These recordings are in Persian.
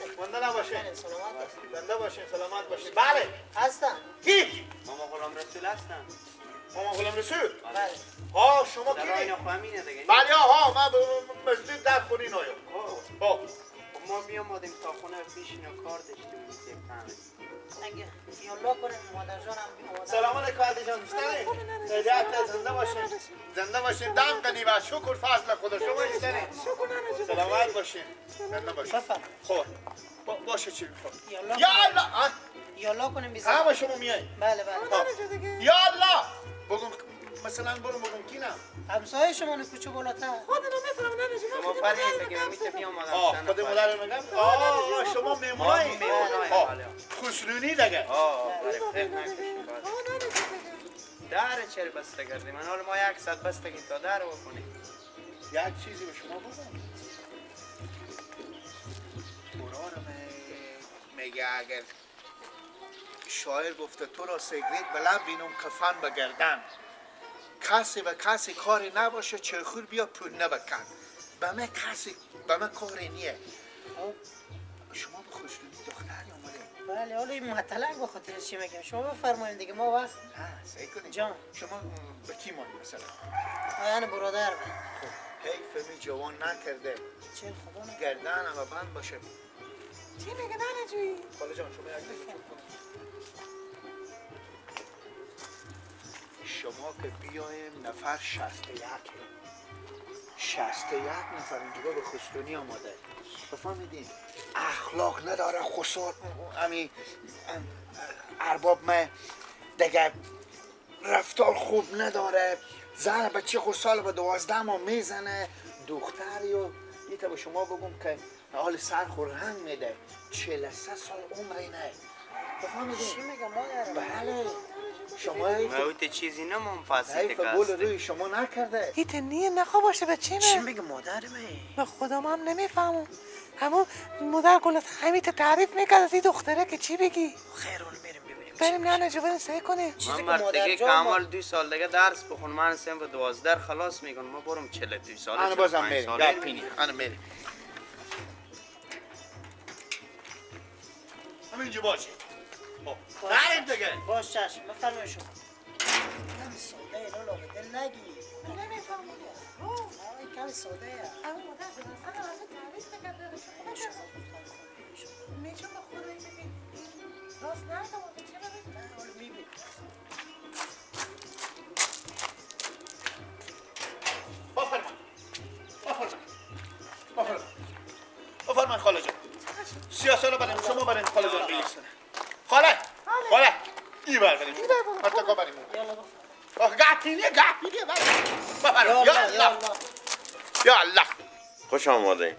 هستم. مانده نباشه. سلامت. زنده باشین، سلامت باشین. بله. هستم. کی؟ ماما غلام رسول هستم. ماما غلام رسول؟ بله. ها شما کی؟ بله ها من مسجد در خونه اینا. ها. ما میامدیم تا خونه پیش اینا کار داشتیم اگه یالا کنیم مادر جانم. سلام علیکم علی جان، بیشتره زنده باشین، زنده باشین. دم قنی و شکر فضل خدا. شما بیشتره سلامت باشین، زنده باشین. خب باشه چی میخواد؟ یا الله یالا کنیم بیزا. همه شما میای؟ بله بله. یا الله بگم مثلا برو بگم کی نه؟ همسایه شما کوچه بالاتر. خود نمیفهمم نه شما. شما پری بگم میته بیام آدم. خود مادر میگم. آه شما مهمونای. خسرونی دیگه. آه در چرا بسته کردی؟ من حالا ما یک ساعت بستگی تا در بکنیم. یک چیزی به شما بگم. قرآن میگه اگر شاعر گفته تو را سیگریت به لب بینم کفن به گردن، کسی به کسی کاری نباشه چرخور بیا پول نبکن. به من کسی به من کاری نیه. شما به خوشنودی دختری آمده. بله حالا این مطلق به خاطر چی میگم؟ شما بفرمایید دیگه ما وقت نه سعی کنید جان. شما به کی مانی مثلا؟ من برادر من. خب حیف می جوان نکرده. چه خدا نکرده. گردن هم بند باشه. چی میگه ننه جویی؟ خاله جان شما یک دقیقه چوب کنید. شما که بیایم نفر 61 61 نفر اینجا به خسرونی آماده. بفهمیدین اخلاق نداره خسار امی ارباب من دیگه رفتار خوب نداره. زن بچه خود به 12 ماه میزنه. دختری و یه تا به شما بگم که حال سر خور رنگ میده. 43 سال عمر اینه. بفهمیدین چی میگه مادر؟ بله شما ما چیزی نمون فاسد گل روی شما نکرده. هیت نیه نخوا باشه به چی چی میگه مادر می؟ به خدا ما هم نمیفهمم. همون مادر گلت همین تعریف میکرد از این دختره که چی بگی؟ خیر اون میریم ببینیم. بریم نه نه جو سعی کنیم. من مرد دیگه کمال 2 سال دیگه درس بخون. من سن به 12 خلاص میکنم. ما برم 42 ساله. انا بازم میریم. گپینی. انا میریم. همینجا باشه. نریم دیگه. باش چشم بفرمایید شما. کمی ساده اینا لاغ دل نگی. نمیفهمم. نه کمی ساده ای. اما مادر اصلا واسه تعریف نکرده. میچون به خدایی ببین راست نگم به چه ببین؟ نه حالا میبینی. بفرمایید. بفرمایید. بفرمایید. بفرمایید خاله جان. سیاسه رو بریم شما بریم خاله جان بلیسونه. خاله خاله ای بر بریم حتی که بریم آخه گپینیه گپینیه بفرمایید. یا الله یا الله. خوش آمدین.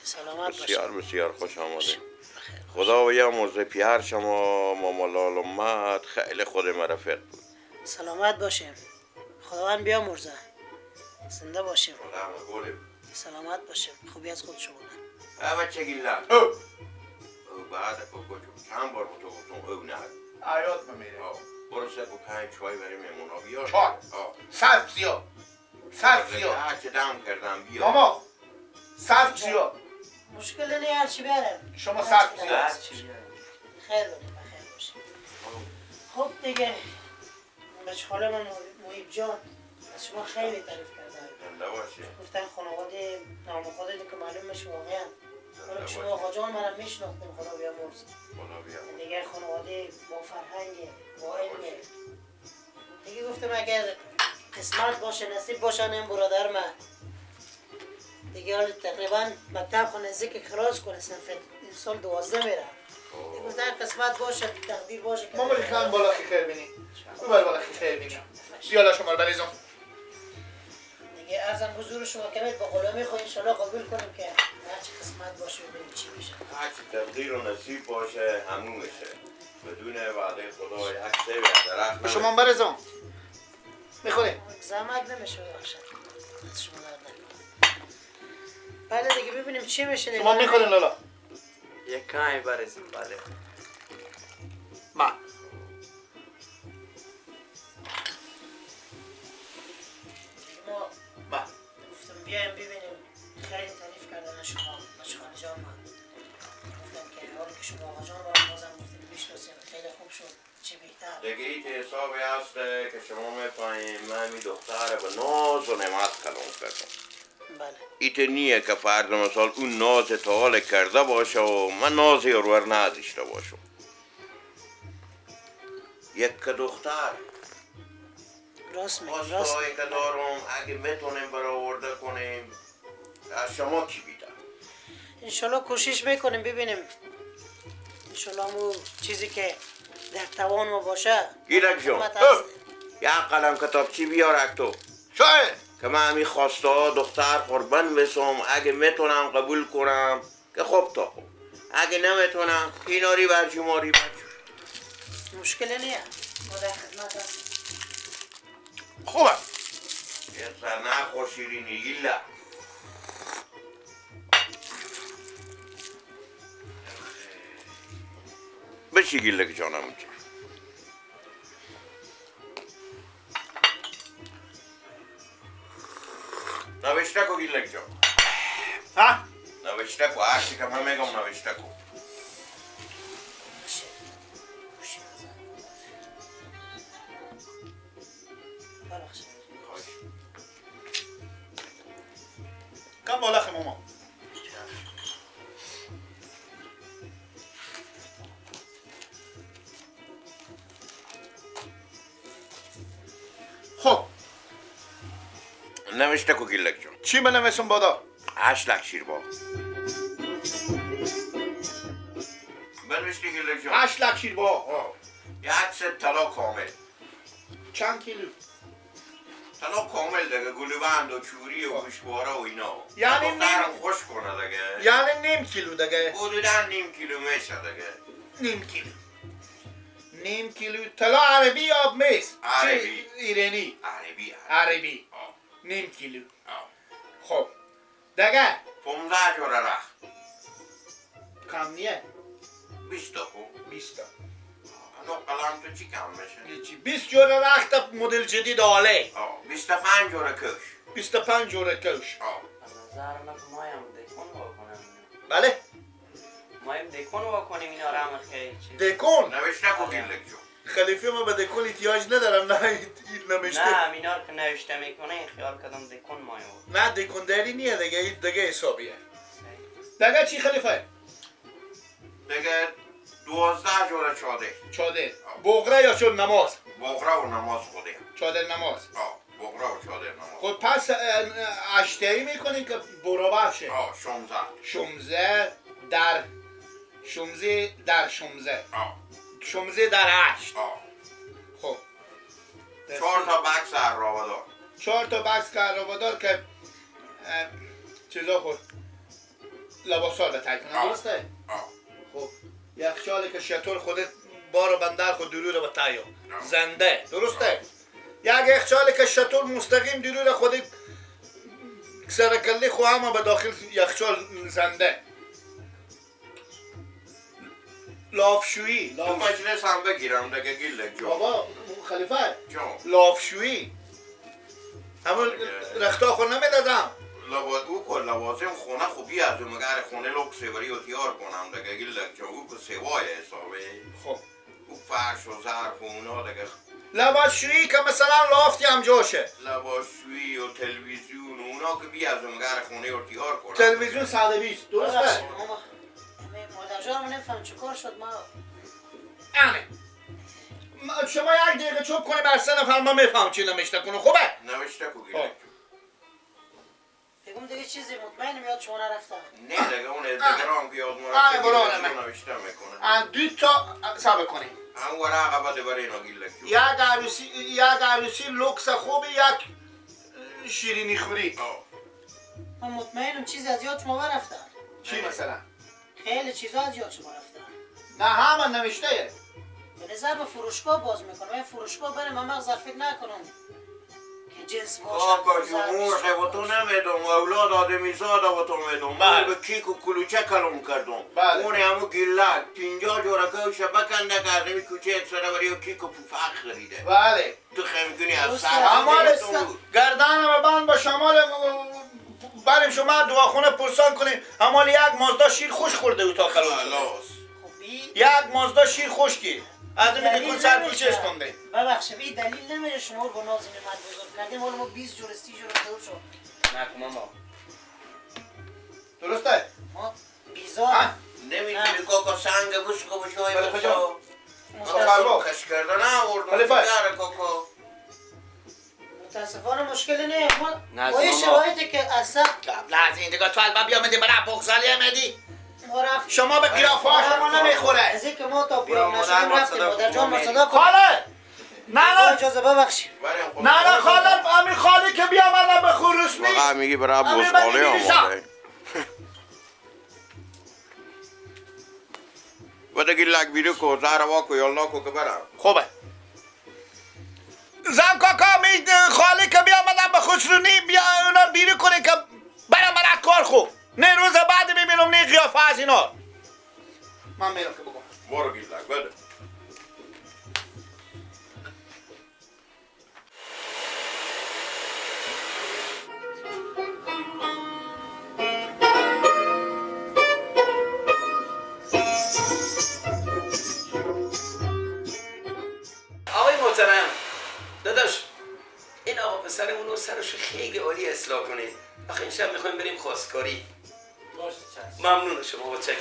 سلامت باشید. بسیار بسیار خوش آمدین. خدا و یا موزه پیهر شما ماما لال اومد خیلی خود مرفق بود. سلامت باشیم. خداوند بیامرزه. زنده باشیم. سلامت باشیم. خوبی از خود شما. بچه گیلان. او بعد کوکو چند بار تو گفتم او نه. عیاد میره. برو سه پنج چای برای مهمونا بیار. چای. صرف زیاد. صرف زیاد. هرچه دم کردم بیار. ماما صرف زیاد. مشکل نیست هرچی بیارم. شما صرف زیاد. خیر بده بخیر باشه. خب دیگه بچه خاله من محیب جان از شما خیلی تعریف کردن. گفتن خانواده نام خودت که معلوم میشه واقعا. حالا شما آقا جان منم میشناختیم خدا بیامرز. دیگه خانواده با فرهنگ با علم. دیگه گفتم اگر قسمت باشه نصیب باشه این برادر من دیگه حالا تقریبا مکتب خو نزدیک خلاص کنه صنف این سال 12 میره. دیگه گفتم قسمت باشه تقدیر باشه. ماما خان بالا خیر بینی. ببر بالا خیر بینی. بیالا شما رو بریزم. دیگه ارزم حضور شما که با غلامی خو ان شاء الله قبول کنیم که هرچی قسمت باشه ببینیم چی میشه. هرچی تقدیر و نصیب باشه همون میشه. بدون وعده خدا یک سه درخت. شما برزم. میخوریم. زحمت نمیشه ببخشید. از شما درد نکنه. بله دیگه ببینیم چی میشه دیگه. شما میخورین لالا. یک کمی برزم بله. ما ما گفتم بیایم ببینیم. خیلی تعریف کردن شما بچه خاله جان من. گفتم شما آقا جان برام بازم گفتید میشناسیم، خیلی خوب شد، چه بهتر. دیگه این حسابی هست که شما میفهمیم من می دختر به ناز و نعمت کلام کردم. بله. ایت نیه که فرد مثال اون ناز تا کرده باشه و من ناز یارور نداشته باشم. یک دختر راست میگی، راست میگی که دارم اگه میتونیم برآورده کنیم از شما کی بیدم؟ انشالله کوشش میکنیم ببینیم، انشالله همون چیزی که در توان ما باشه. گیرک جان یک قلم کتابچی بیار اکتو شاید که من همین خواسته ها دختر قربان بسم، اگه میتونم قبول کنم که خب تا خب، اگه نمیتونم ایناری برچی ماری برچی. مشکل نیه، ما در خدمت هستیم. خوبه یه سر نخور شیرینی گیله. بشی گیله که جانم اونجا. نوشته کو گیله جان. ها؟ نوشته کو، هرچی که من میگم نوشته کو. کم بالا خی ماما. خب نوشته کو گیلک جان. چی بنویسم بادا؟ 8 لک شیربا. بنوشته گیلک جان. 8 لک شیربا. یک ست طلا کامل. چند کیلو؟ طلا کامل دیگه، گلوبند و چوری و گوشواره و اینا. یعنی نیم خوش کنه دیگه. یعنی نیم کیلو دیگه. حدوداً نیم کیلو میشه دیگه. نیم کیلو. نیم کیلو طلا عربی یا میس؟ عربی. ایرانی. عربی. عربی. نیم کیلو. خب دیگه 15 جوره رخت. کم نیه؟ 20 تا. خب 20 تا. قلم تو چی کم میشه؟ 20 جوره رخت مدل جدید آله. 25 جوره کش. 25 جوره کش. از نظر من مایم دکون واکنم. بله؟ مایم دکون واکنیم اینا رو هم خیلی چیز. دکون؟ نوشته کو گیلک جون. خلیفه ما به دکون احتیاج ندارم، نه این نوشته. نه اینا رو که نوشته میکنه این خیال کردم دکون مایم. نه دکون داری نیه دیگه، این دیگه حسابیه. دیگه چی خلیفه؟ دیگه 12 جوره چادر. چادر. بغره یا چون نماز؟ بغره و نماز خوده. چادر نماز. بغره و چادر نماز. خب پس اشتهی میکنین که برابر شه. 16. 16 در 16 در 16. 16 در 8. خب 4 تا بکس عرابه‌دار. 4 تا بکس عرابه‌دار که چیزا خود لباسا رو تای کنن، درسته؟ خب یخچالی که شطور خودت بار و بندر خود درو رو به تایو زنده، درسته؟ یک یخچالی که شطور مستقیم درو رو خودت سرکلی خو همه به داخل یخچال زنده. لافشویی. تو مجلس هم بگیرم دیگه گیلک جان. بابا خلیفه جان. لافشویی همون رختا خود نمیدادم. او که لوازم خونه خوبی از اون مگر خونه لوک سیوری و تیار کنم دیگه گیلک جان. او که سوای حسابه. خب او فرش و ظرف و اونا دیگه. لباسشویی که مثلا لافتی هم جاشه. لباسشویی و تلویزیون و اونا که بی از اون مگر خونه رو تیار کنم. تلویزیون 120 درسته؟ مادر جان من نفهم چه کار شد ما. آره شما یک دقیقه چوب کنی بر سه نفر ما میفهم چی نوشته کنه. خوبه؟ نوشته کو گیلک. بگم دیگه چیزی مطمئنم یاد شما نرفته. نه دیگه اون دیگرام که یاد ما رفته نوشته میکنه. دو تا صبر کنیم. هم ورقه بده برای اینا گیلک. یک عروسی لوکس خوبی، یک شیرینی خوری. من مطمئنم چیزی از یاد شما رفته. چی مثلا؟ خیلی چیزا از یاد شما رفته. نه همه نوشته. به نظر به فروشگاه باز میکنم. من فروشگاه برم من مغز فکر نکنم که جنس باشه. آقا جمهور و تو نمیدونم اولاد آدمیزاد و تو میدونم. من به کیک و کلوچه کلم کردم. اون همو گیلک 50 جوره کوشه بکنده که کوچه یک سره بری و کیک و پوفق خریده. بله. تو خیلی میکنی از سر. امال گردنم بند با شمال بریم شما دواخونه پرسان کنیم. امال یک مازدا شیر خوش خورده او تا خلاص. خلاص. خب یک مازدا شیر خشکی از اون میگه سر کوچه استونده. ببخشید این دلیل نمیشه شما رو با ناز نعمت بزرگ کردیم، حالا ما 20 جور 30 جور خدا شد. نه ماما درسته؟ ما بیزار نمیتونی کاکا سنگ بسکو بشوی بسکو خش کرده نه آوردم کاکا. متاسفانه مشکل نه ما با یه شرایطی که اصلا قبل از این دیگه تو الباب بیامدی برای بغزالی آمدی شما به قیافه شما نمیخوره. از اینکه ما تا بیام نشدیم رفتیم مادر جان ما صدا کن. خاله نه نه اجازه ببخشید. نه نه خاله امی خاله که بیامدم به خروس نیست. واقعا میگی برای بغزالی آمده. بده گیلک بیرو کو زهر واکو یالا کو که برم. خوبه زن کاکا می خاله که بیامدم به خسرونی بیا اونا بیرو کنه که برم برای کار خوب. نه روز بعد میبینم نه قیافه از اینا. من میرم که بگم. برو گیلک بده. آقای محترم داداش این آقا پسرمون رو سرش خیلی عالی اصلاح کنه. آخه این شب میخوایم بریم خواستگاری. باشه چشم. ممنون شما، متشکرم.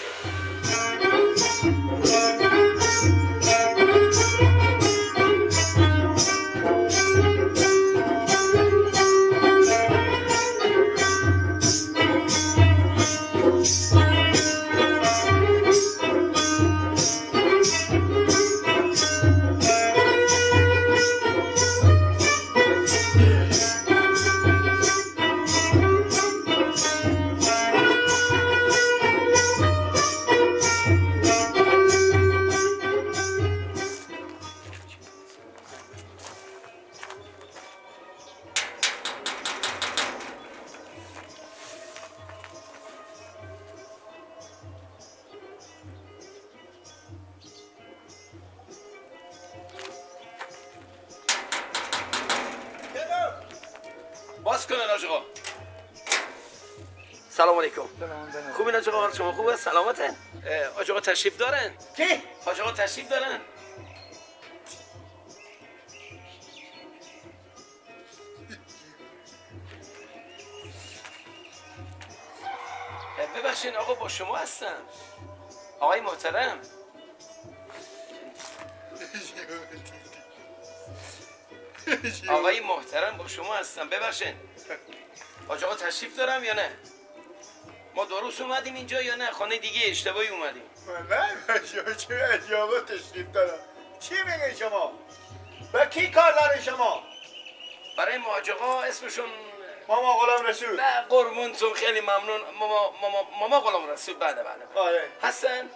باز کنن آقا. سلام علیکم. خوبین آقا؟ شما خوبه؟ سلامتن؟ آقا تشریف دارن؟ کی؟ آقا تشریف دارن؟ ببخشین آقا با شما هستم. آقای محترم. آقای محترم با شما هستم. ببخشین آقا تشریف دارم یا نه؟ ما درست اومدیم اینجا یا نه خانه دیگه اشتباهی اومدیم؟ نه چه عجابه تشریف دارم. چی میگه شما؟ با کی کار داره شما؟ برای مهاجقا اسمشون ماما غلام رسول. نه قربونتون خیلی ممنون. ماما ماما ماما غلام رسول. بله بله آره هستن؟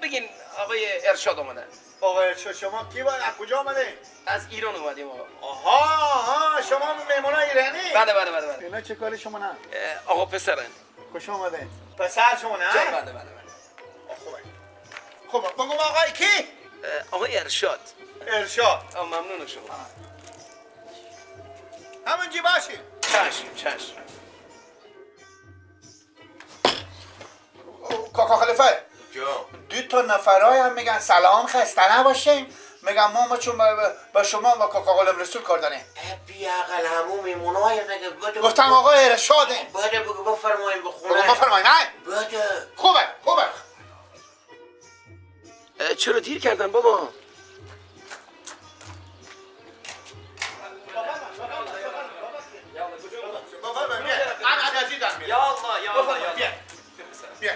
بگین آقای ارشاد اومدن. آقای ارشاد شما کی باید؟ از کجا اومدین؟ از ایران اومدیم آقا. آها آها شما مهمونای ایرانی؟ بله بله بله بله. اینا چه کاری شما نه؟ آقا پسرن. خوش اومدین. پسر شما نه؟ بله بله بله. خوبه خوبه. بگم آقای کی؟ آقای ارشاد. ارشاد. ممنون شما. همونجی باشین. چشم چشم. کاکا خلیفه دو تا نفرای هم میگن سلام خسته نباشیم، میگن ما چون با شما و کاکا غلام رسول کار داریم. بی عقل همون میمونای دیگه. بده گفتم آقای ارشادیم. بده بگو بفرماییم به خونه. بگو بفرماییم. نه بده. خوبه خوبه. چرا دیر کردن بابا؟ یا الله یا الله یا بیا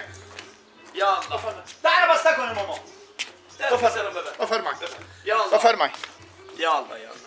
یا الله. در بسته کنه ماما. بفرمایید. بفرمایید. یا الله. بفرمایید. یا الله یا الله.